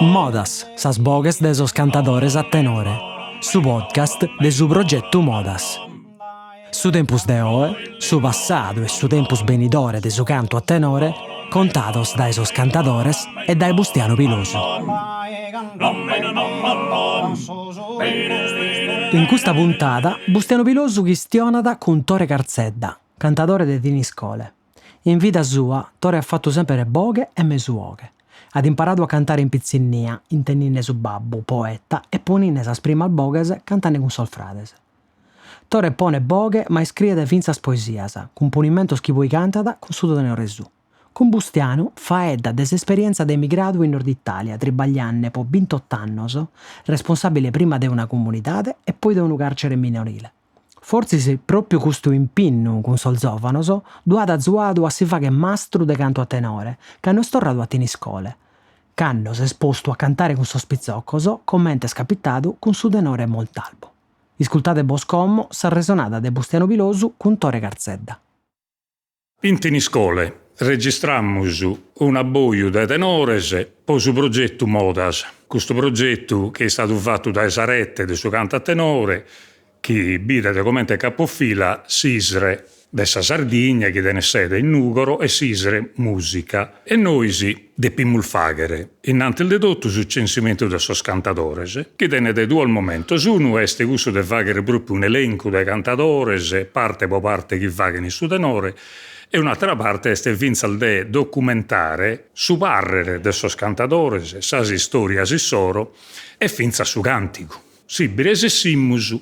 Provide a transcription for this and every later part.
Modas, sas boghes de sos cantadores a tenore, su podcast de su progetu Modas. Su tempus de oe, su passadu e su tempus benidore de su cantu a tenore contados dae sos cantadores e dae Bustianu Pilosu. In custa puntada Bustianu Pilosu chistionat cun Tore Carzedda, cantadore de Thiniscole. In vida sua Tore at fatu semper boghe e mesu 'oghe. At imparadu a cantare in pitzinnia, intendinde su babbu, poeta, e poninde sas primas boghes cantende cun sos frades. Tore ponet boghe ma iscriet fintzas poesias, cumponimentos chi poi cantat cun su tenore suu. Cun Bustianu faeddat de s'esperièntzia de emigradu in Nord Italia tribagliende po bintot'annos, responsàbile prima de una comunidade e poi de unu càrcere minorile. Fortzis pròpiu custu impinnu cun sos zòvanos ddu at azuadu a si fagher mastru de cantu a tenore cando est torradu a Thiniscole, cando s'est postu a cantare cun sos pitzocos comente est capitadu cun su tenore Montalbo. Iscultade bos como s'arresonada de Bustianu Pilosu cun Tore Carzedda. In Thiniscole registramus un'abboju de tenores po su progetu Modas. Custu progetu chi est istadu fatu dae sa rete de su cantu a tenore chi bidet comente capofila s'ISRE de sa Sardigna chi tenet sede in Nùgoro e s'ISRE Mùsica. E nois depimus fàghere, innantis de totu, su censimentu de sos cantadores, chi tenet duos momentos, unu est cussu de fàghere pròpiu un'elencu de cantadores, parte po parte chi faghent su tenore, e un'àtera parte est fintzas de documentare su pàrrere de sos cantadores, sas istòrias issoro e fintzas su càntigu. Si bi resessimus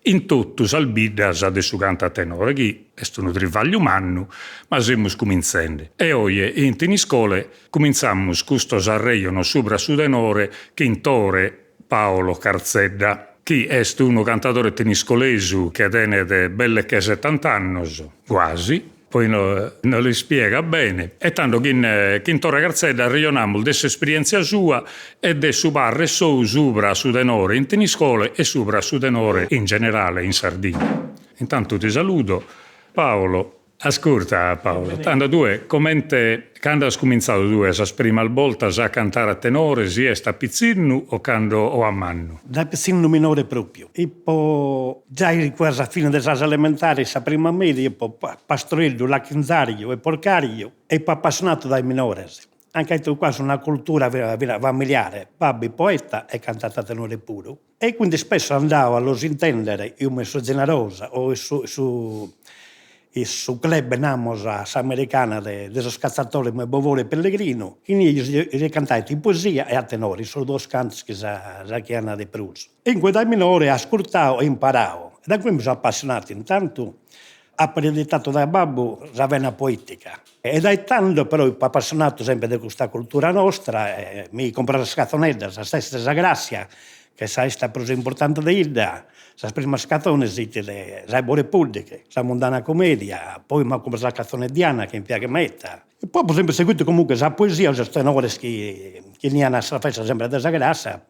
in totu sas biddas de su cantu a tenore, chi est unu trivagliu mannu, ma semus cumintzende. E oje in Thiniscole cumintzamus custos arrejonos subra su tenore chin Tore Paolo Carzedda, chi est unu cantadore thiniscolesu che tenet belle che setant'annos, guasi, poi no no l'ispiegat bene. E tando chin chin Tore Carzedda arrejonamus de s'esperientzia sua e de su parrer sou subra su tenore in Thiniscole e subra su tenore in generale in Sardigna. Intantu ti saludo Paolo. Ascurta Paolo, tando tue comente cando as cumintzadu tue sas primas boltas a cantare a tenore, si est a pitzinnu o cando o a mannu? Dae pitzinnu minore propriu. Ipo giai quasi a fine de sas elementares, sa prima media, ipo pastoreddu, lachinzarju e porcarju e ipo appassionadu dae minores. Anca 'it quasi una cultura familiare, babbu it poeta e cantat a tenore puru. E quindi spesso andao a los intendere in su Generosa o in su su in su club namos a s'americana de de sos cazzatores de Bovore e Pellegrinu, inie si cantait in poesia e a tenore, in sos duos cantos chi s'aghian de prus. E in cue dae minore ascurtao e imparao, e da cue mi so appassionadu, intantu apo ereditadu dae babbu sa vena poetica e dae tando però apo appassionadu sempre de custa cultura nostra e mi comporao sas catzoneddas, sa festa de sa Grassia, che sa 'esta prus importante de 'idda, sas primas catzones int de sa 'e Bore Poddighe, sa Mundana Cumedia, poi m'apo comporadu sa catzone 'e Diana chi mi piaghet meda. E poi apo sempre seguidu comunque sa poesia, sos tenores chi chi 'enian a sa festa sempre de sa Grassia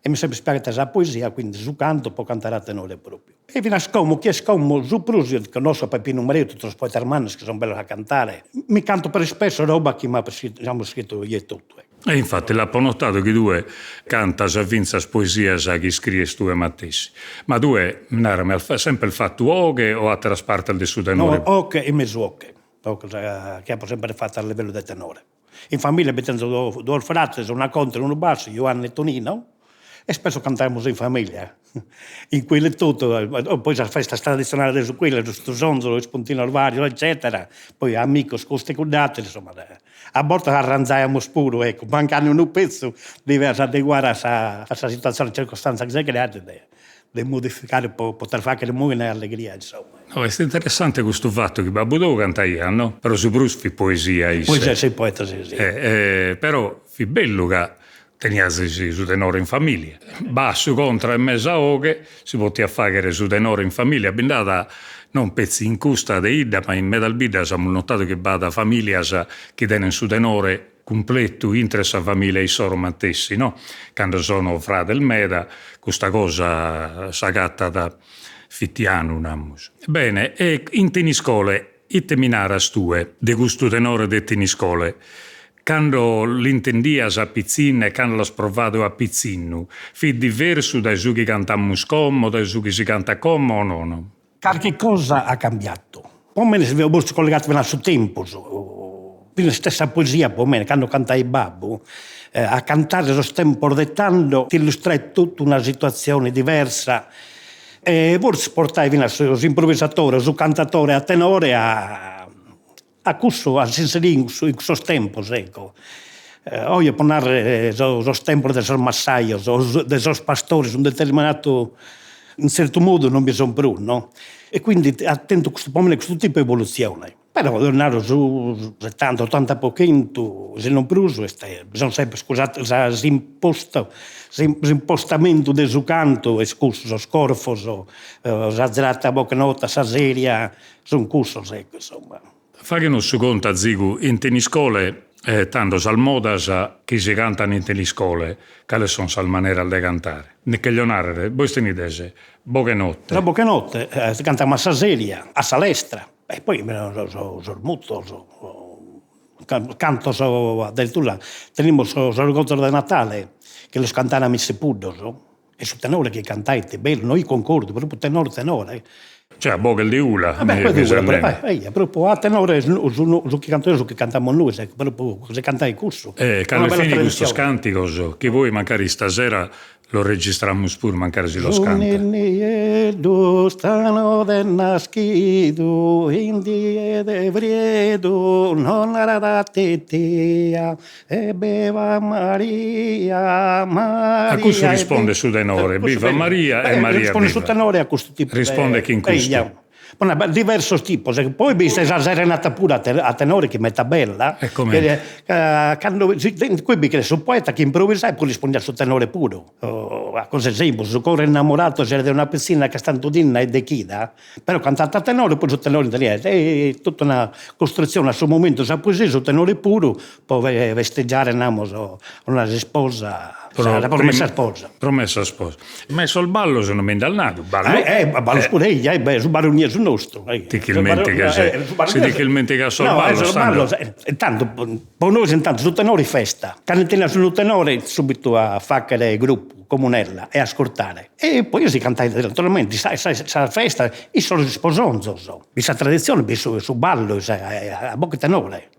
e m'est sempre piaghida sa poesia, quindi su cantu po cantare a tenore propriu. E finas como, chi est como su prus, connosco a Peppinu Mereu, totu sos poetas mannos chi sun bellos a cantare, mi canto però ispesso roba chi m'apo iscritu eo etotu. E infati l'apo notadu chi tue cantas fintzas poesias chi iscries tue matessi. Ma tue, narami, as semper fatu 'oghe o àteras partes de su tenore? No, 'oghe e mesu 'oghe, chi apo semper fatu a livellu de tenore. In familia bi tenzo duos frates, una contra e unu bassu, Juanne e Tonino, e spesso cantaimus in familia, in cuile totu, poi sas festas traditzionales de su cuile, su tusonzu, ispuntinos varios eccetera, poi amigos custu e cudd'ateru, insomma a bortas arranzaiamus puru, ecco, mancari unu pezzu devias adeguare a sa a sa situazione circostanza chi si creat de de modificare po poter fagher muina e allegria insomma. No, est interessante custu fatu chi babbu tou cantaiat, no? Però su prus fit poesia isse. Poesia, sì, poeta sì, sì. Però fit bellu ca Teniazis su tenore in familia. Bassu, contra e mesa 'oghe, si potiat faghere su tenore in familia. Bi nd'at non petzi in custa de 'idda, ma in medas biddas amus notadu chi b'at familias chi tenen su tenore cumpletu intre sa familia issoro matessi, no? Cando sono frades meda, custa cosa s'agatat fitianu, namus. Bene, e in Thiniscole, ite mi naras tue de custu tenore de Thiniscole? Cando l'intendias a pitzinna e cando l'as provadu a pitzinnu, fit diversu dae su chi cantamus como, dae su chi si cantat como o nono? Carchi cosa at cambiatu. Po mene si fio postu collegatu finas a su tempus, finas istessa poesia po mene, cando cantait babbu, a cantare sos tempos de tando ti illustrait totu una situatzione diversa e fortzis portait finas s'improvisatore o su cantatore a tenore a a cussu a s'inserire in cussu in cussos tempos ecco. Oje po narrer sos tempos de sos massajos o de sos pastores un determinatu in zertu modu non bi sun prus no, e quindi at tentu custu po mene custu tipu 'e evolutzione, però deo naro su setanta otanta po chentu si non prus est bi sun sempre sa s'imposta s'impostamentu de su cantu est cussu, sos corfos, sa zerata a boghe nota, sa seria Sun cussos, ecco, insomma. Faghenos su contu azigu in Thiniscole tando sas modas chi si cantan in Thiniscole, cales son sas maneras de cantare? Cheglio narrer, bois tenides boghe notte. Sa boghe notte, si cantamus a sa seria, a sa lestra, e poi sos mutos, cantos addirittura tenimus sos gosos de Natale chi los cantaian missipuddos E su tenore chi cantait bellu, no 'it cuncordu, propriu tenore tenore. Cioè a boghes de 'ula. A boghes de 'ula, eia, propriu a tenore su chi canto eo, su chi cantamus nois, ecco, propriu si cantait cussu. E cales fin custos cantigos chi poi mancari istasera los registramus puru mancari si los cantat. Su ninnieddu stanote est naschidu in die de priedu non narat titia E biva Maria, Maria. A cussu rispondet su tenore, biva Maria e Maria biva. Rispondet su tenore a custu tipu. Rispondet chin custu. Diversos tipos, poi b'est sa serenata puru a tenore chi meta bella. E comente? Cando qui bi cheret su poeta chi improvisat e poi rispondiat su tenore puru. A cosa esempio, su coro innamorato s'est de una pitzinna ch'est tantu dinna e dechida Però cantat a tenore, poi su tenore teniat e totu una costruzione a su momentu sa poesia, su tenore puru po festeggiare namus una s'isposa, sa promessa sposa. Promessa sposa. Ma 'e sos ballos non mi nd'as nadu, ballu. Eh ballos puru eia, eh su baroniesu nostru. Ti ch'ilmentigas, si ti ch'ilmentigas sos ballos tando. Sos ballos, tantu po nois intantu su tenore festa, cando tenias unu tenore subitu a faghere gruppu comunella e ascurtare. E poi si cantait naturalmente sa sa festa in sos isposonzos, bi sa traditzione, bi su su ballu a boghe tenore.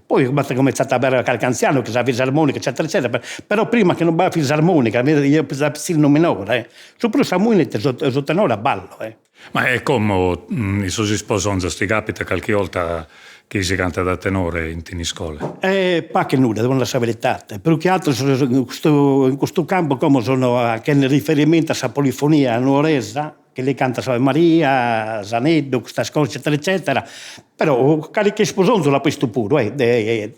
Poi b'at cominzadu a b'aer carchi anzianu chi sa fisarmonica eccetera eccetera, però prima chi non b'aiat fisarmonica, eo fia pitzinnu minore, su prus sa muina fit su tenore a ballu. Ma e como in sos isposonzos ti capitat calchi 'olta chi si cantat a tenore in Thiniscole? E pagu e nudda, devo narrer sa veridade, prus che atteru in custu in custu campu como sono achende riferimentu a sa polifonia nuoresa, chi li cantat s'Ave Maria, s'aneddu, custas cosas eccetera eccetera, però carchi isposonzu l'apo 'istu puru eh,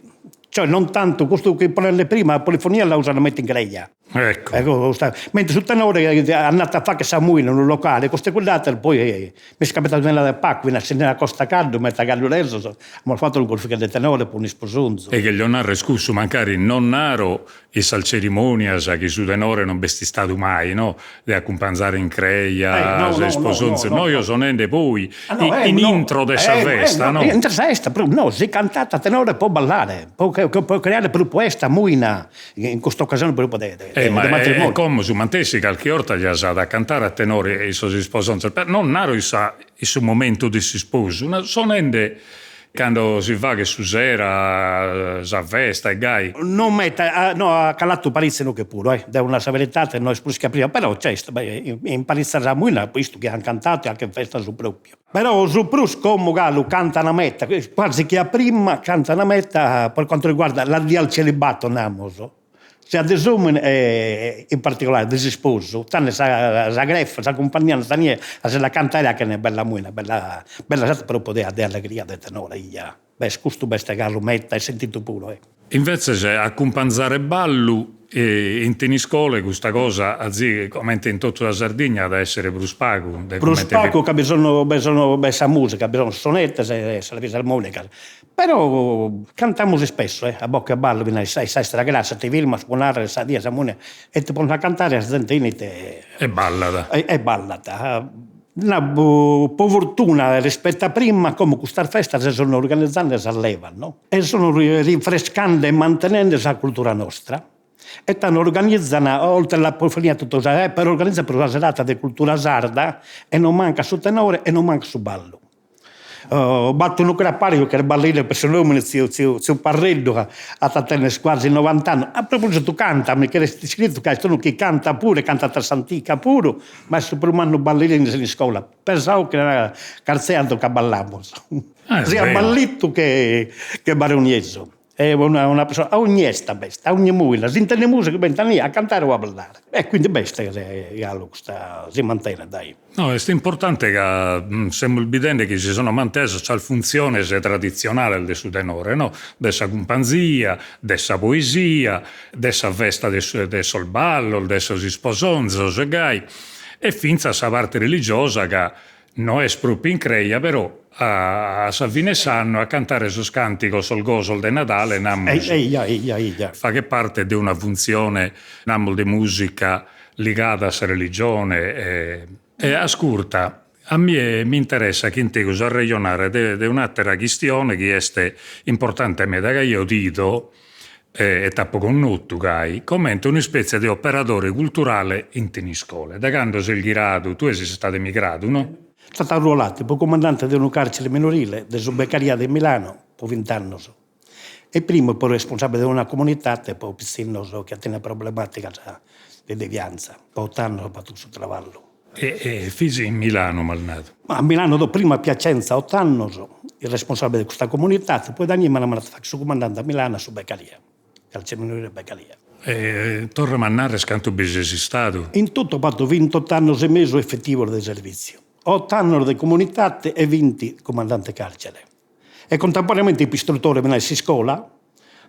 cioè non tantu custu chi ponende prima, polifonia la usan meda in creja Ecco. Ecco, custa, mentre su tenore andat a fagher sa muina in unu locale, custu e cudd'atteru, poi m'est capitadu meda de pagu, finas in Costa Caddu, meta gadduresos, amus fatu unu corfigheddu de tenore po un'isposonzu. E cheglio narrer cussu, mancari non naro in sas cerimonias chi su tenore non b'est istadu mai, no, de acumpanzare in creja s'isposonzu, no, eo so nende poi in intro de sa festa, no. Intro sa festa, no, si cantat a tenore po ballare, po creare propriu 'esta muina in custa occasione propriu de de de matrimonio. E como su mantessi calchi 'orta ja s'at a cantare a tenore in sos isposonzos, però non naro in sa in su momentu de s'isposu, so nende cando si faghet su sera sa festa e gai. Non meta, no at calatu paritzu inoghe puru eh, devo nai sa veridade no est prus che a prima, però nc'est, in paritzas muinas apo 'istu chi an cantatu e achen festa su propriu. Però su prus como galu cantan meta, quasi che a prima cantan meta per quanto riguarda l'addio al celibato namus, siat de s'omine e in particolare de s'isposu, tando sa sa greffa, sa cumpagnia andat inie a si la cantare e achen bella muina, bella bella propriu de de allegria de tenore eia, b'est custu b'est galu meta e sentidu puru e. Invetzes acumpanzare ballu in Thiniscole custa cosa azi comente in totu sa Sardigna at a essere prus pagu de Prus pagu ca bi sono bi sono b'est sa musica, bi sono sonettes e sas fisarmonicas, però cantamus ispesso a boche 'e ballu finas a sa 'estra grassa ti firmas po narrer sa die sa muina e ti pones a cantare e sa zente 'enit e ballat e ballat. Po fortuna rispetto a prima como custas festas si sun organizende sas levas no, e sun rinfrescande e mantenende sa cultura nostra e tando organizan, oltre alla polifonia totu sa, però organizan puru sa serata de cultura sarda e non mancat su tenore e non mancat su ballu. B'at unu crapariu ch'est ballende pro su nomini tziu tziu tziu Parreddu ca at a tenner quasi novant'annos, a propositu canta, mi ch'est iscritu ca est unu chi cantat puru e cantat a s'antica puru, ma est su prus mannu ballerinu in Siniscola, pesau chi cartzeant ca ballamus, siat ballittu che che baroniesu È una una persona, a ogni 'esta b'est, a ogni muina, si intendet musica benit a a cantare o a ballare. E quindi b'est galu custa, si mantenet dai. No, est importante ca semus bidende chi si sono mantesas sas funtziones traditzionales de su tenore, no, de sa cumpanzia, de sa poesia, de sa festa de de sos ballos, de sos isposonzos e gai, e fintzas sa parte religiosa ca No est propriu in creja, però a sa fine 'e s'annu a cantare sos cantigos, sos gosos de Nadale, namus, faghet parte de una funtzione, namus, de musica ligada a sa religione e ascurta, a mie m'interessat chin tegus arrejonare de de un'atera chistione chi est importante meda, ca eo t'ido e t'apo connotu gai, comente un'ispètzia de operadore culturale in Thiniscole. De cando ses ghiradu, tue ses istadu emigradu, no? Statu arruolatu po cumandante de unu carcere minorile de su Beccaria de Milano po vint'annos e primu po responsabile de una comunitate po pitzinnos chi teniant problematicas de devianza. Po ot'annos apo fatu cussu traballu. E fis in Milano m'as nadu. A Milano do prima a Piacenza ot'annos, il responsabile de custa comunitate, poi da inie m'ant mandadu a fagher su cumandante a Milano a su Beccaria, carcere minorile Beccaria. E torrami a narrer cantu bi ses istadu. In totu apo fatu vintot'annos e mesu efetivos de servitziu, ot'annos de comunitate e vinti cumandante carcere. E contemporaneamente apo istrutore in s'iscola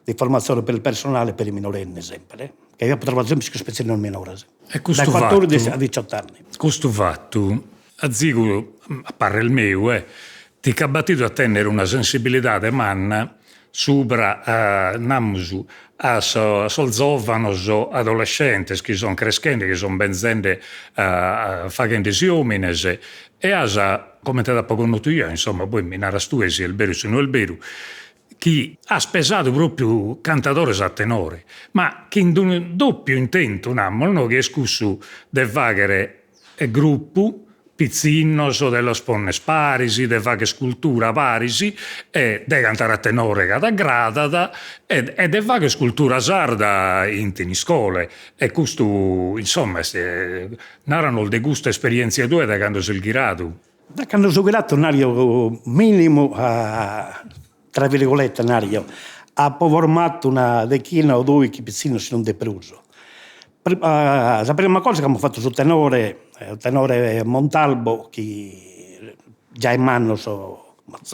de formazione per il personale per i minorenni sempre, ca eo apo traballadu sempre cun is pitzinnos minores, E custu dai 14 a diciotto anni. Custu fatu, azigu, a parrer meu, ti ch'at batidu a tenner una sensibilidade manna subra, namus, a sos zovanos adolescentes chi son creschende, chi son benzende faghendesi omines e as, comente t'apo connotu eo, insomma, poi mi naras tue si est beru o si no est beru, chi as pesadu propriu cantadores a tenore, ma chin d'unu doppiu intentu, namus, no, chi est cussu de faghere gruppu, pitzinnos, de los ponner paris, de fagher cultura paris e de cantare a tenore ca t'agradat e de fagher cultura sarda in Thiniscole e custu insomma est Naranos de custa esperientzia tua dae cando ses ghiradu. Da cando so ghiradu nario minimu tra virgolette nario, apo formatu una dechina o doighi pitzinnos si non de prus. Sa prima cosa chi amus fatu su tenore, tenore Montalbo chi giai mannos,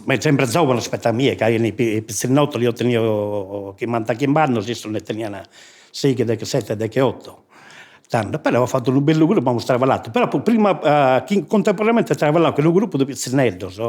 ma sempre zovanos rispetto a mie, ca in pitzinnotos eo tenio chimbantachimb'annos, issos ne tenian seighi, dechesette, decheotto Tando, però apo fatu unu bellu gruppu, amus traballadu, però apo prima chi contemporaneamente traballadu cun unu gruppu de pitzinneddos,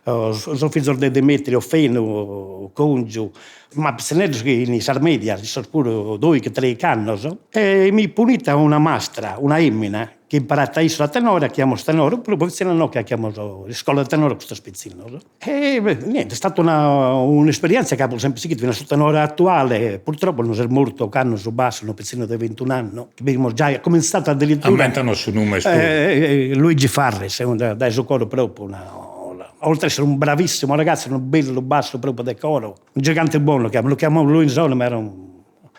sos fizos de Demetrio Fenu, Congiu, ma pitzinneddos chi in sas medias, issos puru doighi treighi annos, e mi ippo unita una mastra, una 'emina, chi imparat a issos a tenore, 'achiamus tenore, oppuru poi finzas no chi 'achiamus iscola de tenore a custos pitzinnos E niente, est stata una un'esperienza chi apo sempre sighidu finas a su tenore attuale, purtroppo nos est mortu ocannu su bassu, unu pitzinnu de vintun'annu, chi bidimus giai, at cominzadu addirittura Ammentanos su numen puru. Luigi Farris, dae su coro propriu, una oltre a essere un bravissimo ragazzo, unu bellu bassu propriu de coro, unu gigante bonu, lu chiamamus Luisone, ma era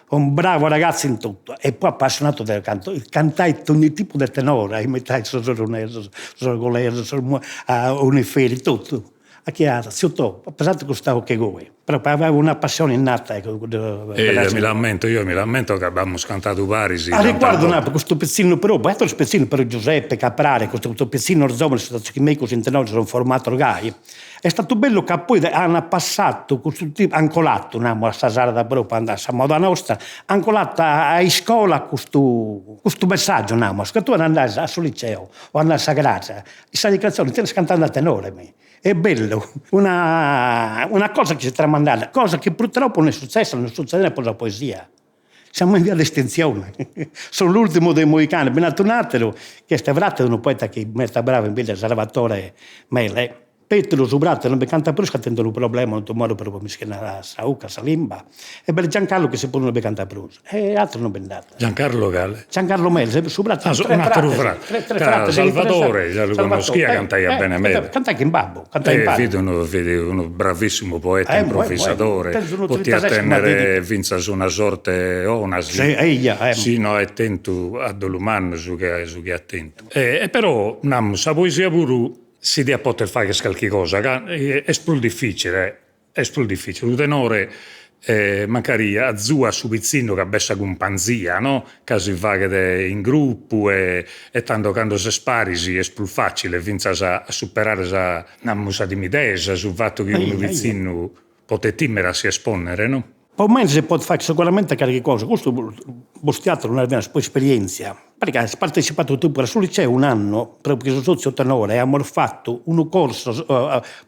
un bravo ragazzo in tutto e poi appassionato del canto, cantait ogni tipu de tenore, imitait sos orunesos, sos orgolesos, sos Oniferi, totu, 'achiat, tziu Tò, pesat custa 'oche goi, però aveva una passione innata ecco E mi l'ammento, io mi l'ammento ca b'amus cantadu paris. A riguardo naro, custu pitzinnu propriu, ateros pitzinnos puru Giuseppe Caprari, custu custos pitzinnos zovanos chi megus in tenore si sun formados gai Est statu bellu ca poi an passatu custu tipu, an colatu, namu a sa sarda propriu, a sa moda nostra, an colatu a iscola custu custu messaggiu, namus, ca tue andas a su liceo o andas a sa crasa, in sa ricreazione ti cantende a tenore mi, est bellu, una una cosa chi si tramandat, cosa chi purtroppo no est sutzessa, no est sutzedende po sa poesia. Siamo in via de estinzione. So l'ultimo dei Moicani, bi nd'at un'ateru chi est frate de unu poeta chi meda bravu in bidda, Salvatore Mele, Petru su frate non bi cantat prus ca at tentu unu problema, unu tumore propriu mischinu a sa 'ucca, a sa limba, e b'est Giancarlo chi si puru non bi cantat prus, e ateru non bi nd'at. Giancarlo cale? Giancarlo Mele, su frate, ah, un'ateru frate, tre frates, Salvatore, già lu connoschia, cantaiat bene meda. Cantaiat chin babbu, cantaiat impare. Fit unu fit unu bravissimu poeta improvisadore, potiat tennere fintzas una sorte 'ona si si no aeret tentu a dolu mannu su chi at tentu. E però, namus, sa poesia puru Si diat poter fagher calchi cosa, ca est prus dificile, est prus dificile, su tenore mancari azuat su pitzinnu ca b'est sa cumpanzia no, ca si faghet in gruppu e e tando cando ses paris est prus facile finzas a superare sa, namus sa timidesa, su fattu chi unu pitzinnu potet timere a si esponnere no. Po mei si podit fai seguramente carchi cosa, custu Bustianu ddu naru finas po esperientzia, parit ca as partecipatu tui puru a su liceu un'annu, propriu cun su sotziu tenore amus fatu unu corso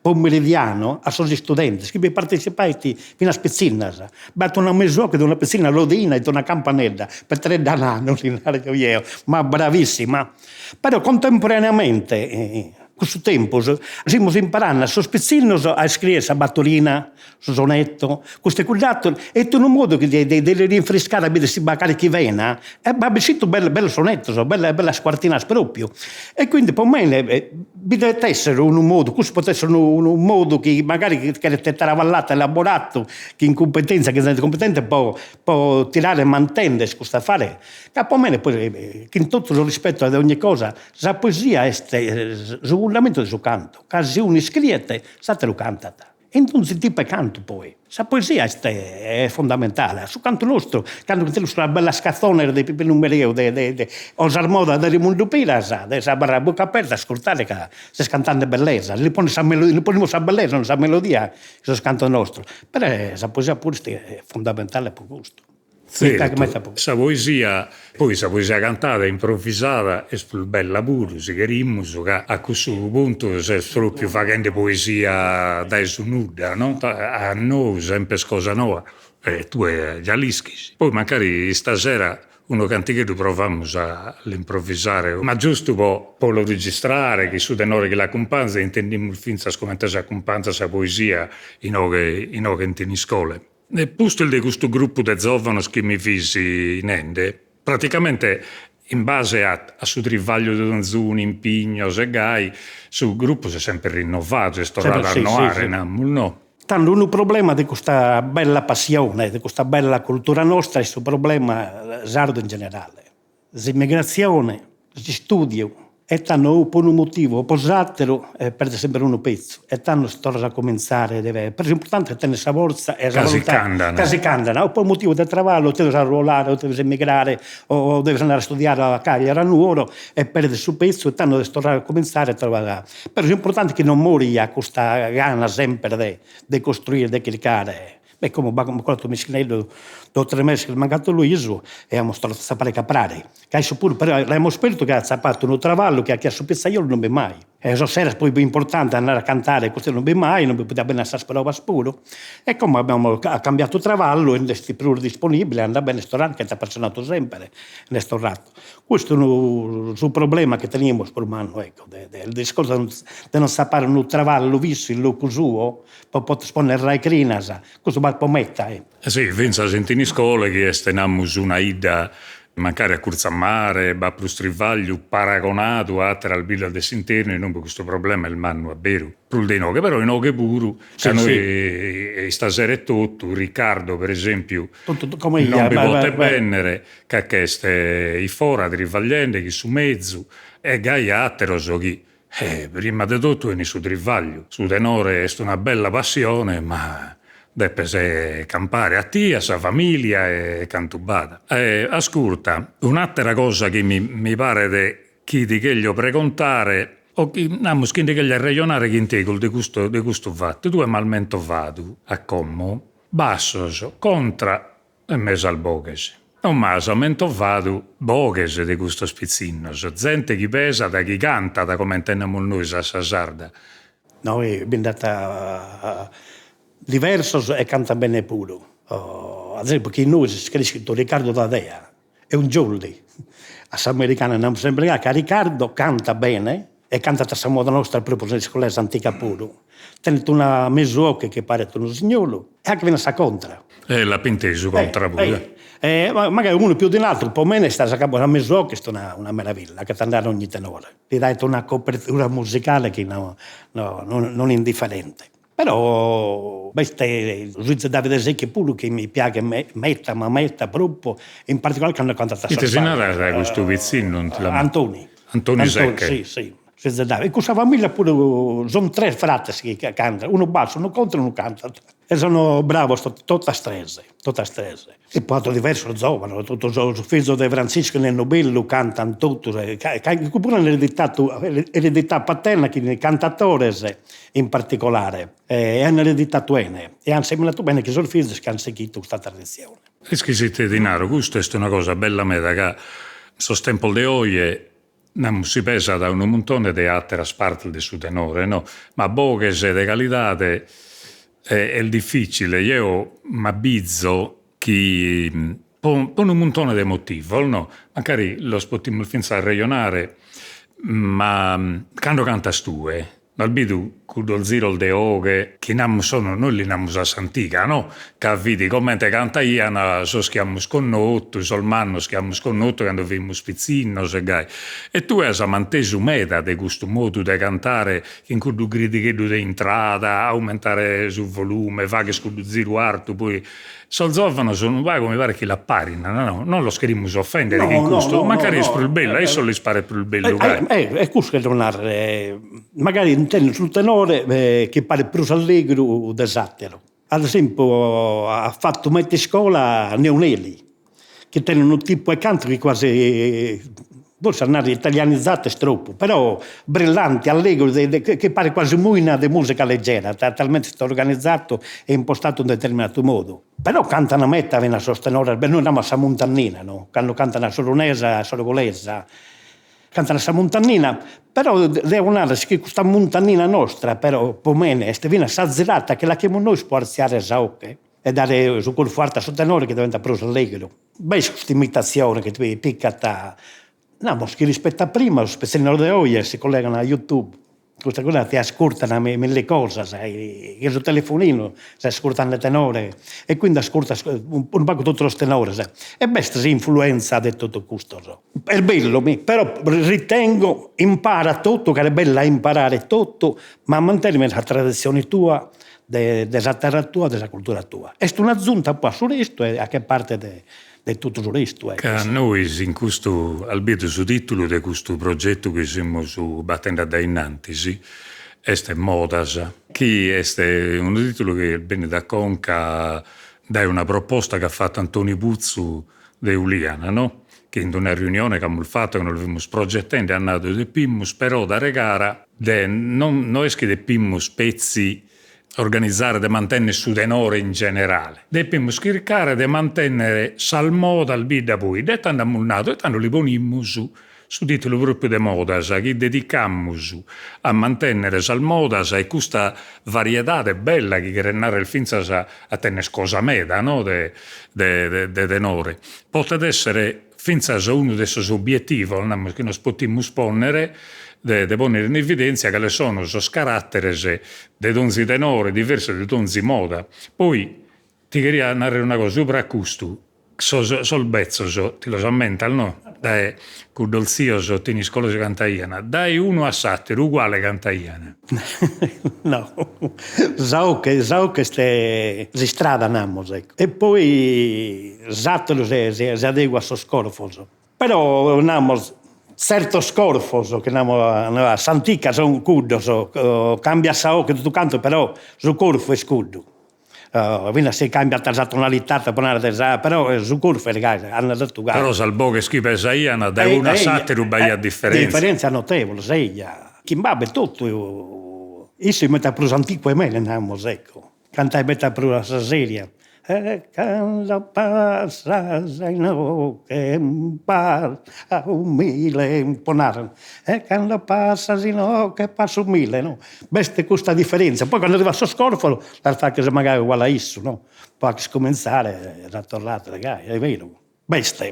pomeridiano a sos istudentes chi bi partecipaint finas pitzinnas, b'at una mesu 'oghe de una pitzinna lodina e una campanedda, Petredda Nanu li naro jeo, ma bravissima, però contemporaneamente Cussu tempus semus imparande a sos pitzinnos a iscriere sa battorina, su sonetto, custu e cudd'atteru, e est unu modu chi de de li rinfriscare a bider si b'at carchi vena, e b'at bessidu bellos bellos sonettos, bellas bellas quartinas propriu. E quindi po mene bi devet essere unu modu, cussu podet essere unu unu modu chi magari cheret travallatu, elaboratu, chin cumpetenzia, chin zente cumpetente po po tirare e mantender custu afare, ca po mene poi chin totu su rispettu de ogni cosa Sa poesia est su fundamentu de su cantu, ca si unu iscriet s'ateru cantat, in donzi tipu 'e cantu poi. Sa poesia est est fundamentale, su cantu nostru, cando intendes custas bellas catzones de Pipinu Mereu de de o sas modas de Remundu Piras, deves abarrare a bucca aperta a ascurtare ca ses cantende bellesa, li pones sa melodia, li ponimus sa bellesa, non sa melodia in sos cantos nostros, però sa poesia puru est fundamentale po custu. Tzertu, sa poesia, poi sa poesia cantada e improvisada est prus bella puru, si cherimus, ca a cussu puntu ses propriu faghende poesia dae su nudda, no? A nou sempre est cosa noa, e tue già l'ischis. Poi mancari istasera unu cantigheddu provamus a l'improvisare, ma giustu po po lu registrare, chin su tenore chi l'acumpanzat, intendimus fintzas comente s'acumpanzat sa poesia inoghe inoghe in Thiniscole. E pustis de custu grupu de zòvanos chi mi fis nende, praticamente in base a a su trivagliu de donzunu, impignos e gai, su grupu s'est semper rinnovadu, s'est torradu a annoare, namus, no? Tando unu problema de custa bella passione, de custa bella cultura nostra est su problema sardu in generale, s'immigratzione, s'istudiu, e tando o po unu motivu o po s'atteru perdes sempre unu pezzu e tando torras a cominzare de però s'importante est tenner sa forza e sa volontade, ca si ch'andan o po motivu de traballu o ti deves arruolare o deves emigrare o deves andare a studiare a Cagliari o a Nuoro e perdes su pezzu e tando deves torrare a cominzare e torrare però s'importante est chi non moriat custa gana sempre de de costruire de chircare E como b'at ancora unu mischineddu duos tres meses chi est mancadu Luisu e amus torradu a tzapare Caprari, ca issu puru però l'amus perdiu ca at tzapadu unu traballu chi 'achiat su pizzaiolu non b'est mai. E sos seras poi importante andare a cantare custu non b'est mai, non bi podiat benni a sas provas puru. E como abbiamo at cambiadu traballu e nd'est prus disponibile, andat bene, est torradu, ca est appassionadu sempre, nd'est torradu. Custu est su problema chi tenimus prus mannu, ecco, de de discorso de non tzapare unu traballu fissu in logu suo Po poder ponner raicrinas, custu balet po meta. Si, fintzas in Thiniscole chi est namus una 'idda mancari acurtzu a mare, b'at prus trivagliu paragonadu a ateras biddas de s'internu inube custu problema est mannu a beru, prus de inoghe, però inoghe puru, ca nois istasera etotu Riccardo per esempiu non bi potet bennere ca ch'est iffora trivagliende chin su mezu e gai ateros chi Eh, prima de totu 'enit su trivagliu. Su tenore est una bella passione, ma depes campare a tie, a sa familia e cantu b'at. Ascurta, un'atera cosa chi mi mi paret chi ti cheglio pregontare o chi, namus, chi nde cheglio arrejonare chin tegus de custu de custu fatu. Tue m'as mentovadu a como bassos, contra E mesas boghes. Non m'as mentovadu boghes de custos pitzinnos, zente chi pesat, chi cantat, comente namus nois a sa sarda. No, bi nd'at diversos e cantant bene puru. Ad esempiu chi nois est creschidu Riccardo Tadea, è un jolly, a s'americana namus sempre gai, ca Riccardo canta bene e cantat a sa moda nostra propriu siniscolesa antiga puru, tenet una mesu 'oche chi paret unu usignolu e anche finas sa contra. E l'apo intesu contra puru. E magari unu pius de un'atteru, po mene est sa mesu 'oche est una una meravilla, cheret andare ogni tenore, ti dait una copertura musicale chi no no non indifferente. Però b'est su fizu Davide Sechi puru chi mi piaghet meta ma meta propriu, in particolare cando cantat sa Ite si narat custu pitzinnu? Antoni. Antoni Seche. Si si, su fizu 'e Davide. In cussa familia puru sun tres frates chi cantan, unu bassu, unu contra e unu cantat. E sono bravos totas tres, totas tres. E poi ateros diversos zovanos, totu sos fizos de Frantziscu e Nenno Bellu cantan totus, puru an ereditadu eredità paterna chi cantatores in particolare e an ereditadu 'ene e an semenadu bene chi sos fizos chi an sighidu custa traditzione. Ischis ite ti naro, custu est una cosa bella meda ca sos tempos de oje namus si pesat unu muntone de ateras partes de su tenore no, ma boghes de calidade est dificile, jeo m'abbizo chi po unu muntone de motivos no, mancari los potimus finzas arrejonare, ma cando cantas tue No as bidu cuddos ziros de 'oghe chi namus sono, nois li namus a s'antiga no, ca fit comente cantaian sos chi amus connotu, sos mannos chi amus connotu cando fimus pitzinnos e gai. E tue as mantesu meda de custu modu de cantare chin cuddu gridigheddu de intrada, aumentare su volume, faghes cuddu ziru artu, poi Sos zovanos unu pagu mi paret chi l'aparin, no non los cherimus ofendere chin custu, mancari est prus bellu, a issos lis paret prus bellu gai. Est cussu chi cherzo narrer, magari intendes su tenore chi paret prus allegru de s'atteru, ad esempiu at fatu meta iscola Neoneli, chi tenet unu tipu 'e cantu chi quasi forsis a narrer italianizzato est tropu, però brillante, allegru, chi paret quasi muina de musica leggera, talmente est organizzato e impostato in determinatu modu. Però cantan meta finas sos tenores, beh nois namus a sa muntannina no, cando cantan a s'orunesa e a s'orgolesa, cantan a sa muntannina, però devo narrer chi custa muntannina nostra però po mene est finas sa zirata chi l'achimus nois po artziare sa 'oche e dare su corfu artu a su tenore chi diventat prus allegru. B'est custa imitatzione chi ti picat, namus chi rispetto a prima sos pitzinnos de oje si collegan a youtube, custa cosa ti ascurtan milli cosas, chin su telefoninu ses ascurtende tenore e quindi ascurtas unu pagu totu sos tenores e b'est s'influenza de totu custos. Est bellu mi, però ritengo impara totu, ca est bellu a imparare totu, ma manteni sa traditzione tua de de sa terra tua, de sa cultura tua. Est un'azunta poi a su restu e faghet parte de de totu su restu. Ca nois in custu, as bidu su titulu de custu progetu chi semus batende a dae innantis est Modas, chi est unu titulu chi est bennidu a conca dae una proposta chi at fatu Antoni Putzu de Uliana no, chi in d'una riunione chi amus fatu cando lu fimus progetende at nadu depimus però dare cara de non no est chi depimus petzi organizare de mantennere su tenore in generale, depimus chircare de mantennere sas modas bidda po 'idda e tando amus nadu e tando li ponimus su titulu propriu de modas chi dedicamus a mantennere sas modas e custa variedade bella chi cheret narrer fintzas a tenner cosa meda no de de tenore potet essere fintzas unu de sos obietivos namus chi nos potimus ponnere de de ponnere in evidentzia cales sono sos caratteres de donzi tenore diversu de donzi moda. Poi ti cheria narrer una cosa subra a custu sos sos betzos ti los ammentas no dae cuddos tzios thiniscolesos cantaian dae unu a s'atteru uguale cantaian. No, sa 'oche sa 'oche est s'istrada namus ecco e poi s'atteru si si adeguat a sos corfos, però namus tzertos corfos chi namus a s'antica sun cuddos, cambiat sa 'oche totu cantu però su corfu est cuddu Finas si cambiat sa tonalitade po narrer sa però su corfu est gai, andat totu gai. Però sas boghes chi pesaian dae unu a s'ateru b'aiat diferentzia. Diferentzia notevole, eja. Chin babbu etotu, issu est meda prus antigu 'e mene, namus, ecco, cantait meda prus a sa seria. E cando passas inoghe passa umile, po narrer, e cando passas inoghe passa umile, no, b'est custa diferentzia, poi cando arrivat sos corfos las faghes magari uguale a issu, no, po fagher cominzare sa torrada gai, est beru. B'est,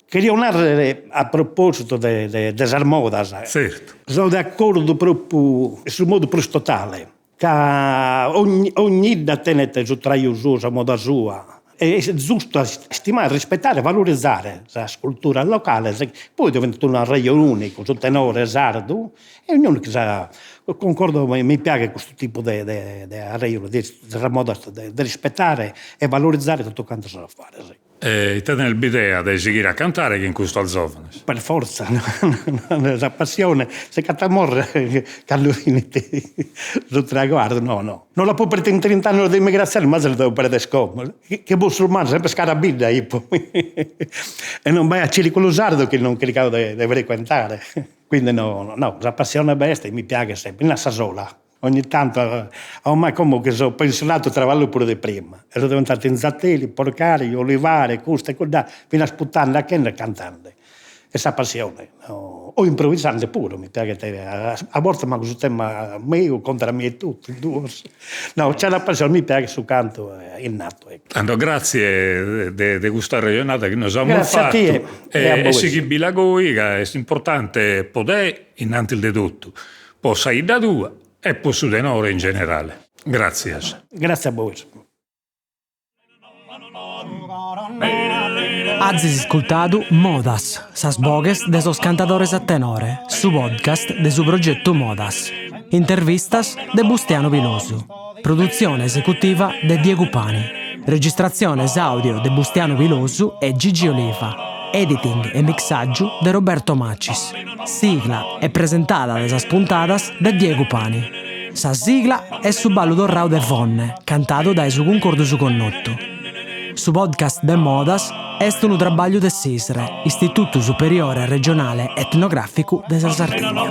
cherio narrer a propositu de de sas modas, Zertu. So de acordu propriu in su modu prus totale Ca ogni ogni 'idda tenet su traju suo, sa moda sua, e est giustu a istimare, rispettare, valorizare sas culturas locales, poi diventat unu arrejonu unicu, su tenore sardu, e ognunu chi sa, cuncordo mi piaghet custu tipu de de de arrejonu, de sas modas de rispettare e valorizare totu cantu sos afares. E ite tenes bidea de sighire a cantare chin custos zovanes? Per fortza, sa passione, si ch'at a morrer cando finit su traguardu, no no. No l'apo perdiu in trint'annos de imigratzione, ma si lu devo perder como, che musulmanu sempre cara a bidda ipo e non b'aiat circulu sardu chi non chircao de frecuentare, quindi no no, sa passione b'est e mi piaghet sempre, fin'a sa sola Ogni tantu, ormai como chi so pensionadu traballo prus de prima, e so diventadu inzateri, porcariu, olivare, custu e cudd'atteru, finas putande, 'achende e cantande. Est sa passione, o improvisande puru, mi piaghet, a bortas mancu su tema meu contra a mie etotu, duos. No, c'è una passione, mi piaghet su cantu innato, ecco. Tando gratzie de de custa arrejonada chi nos amus Gratzie a fatu tie e a e bois. sighibila goi ca est importante po te innantis de totu Po sa 'idda tua e po su tenore in generale. Gràtzias. Gràtzias a bois. Azis iscultadu Modas, sas boghes de sos cantadores a tenore, su podcast de su progetu Modas. Intervistas de Bustianu Pilosu. Produtzione esecutiva de Diegu Pani. Registratziones àudio de Bustianu Pilosu e Gigi Oliva. Editing e mixàgiu de Roberto Macis. Sigla e presentada de sas puntadas de Diegu Pani. Sa sigla est su ballu torrau de Fonne, cantadu dae su Cuncordu Su Connotu. Su podcast de Modas est unu trabagliu de s'ISRE, Istitutu Superiore Regionale Etnogràficu de sa Sardigna.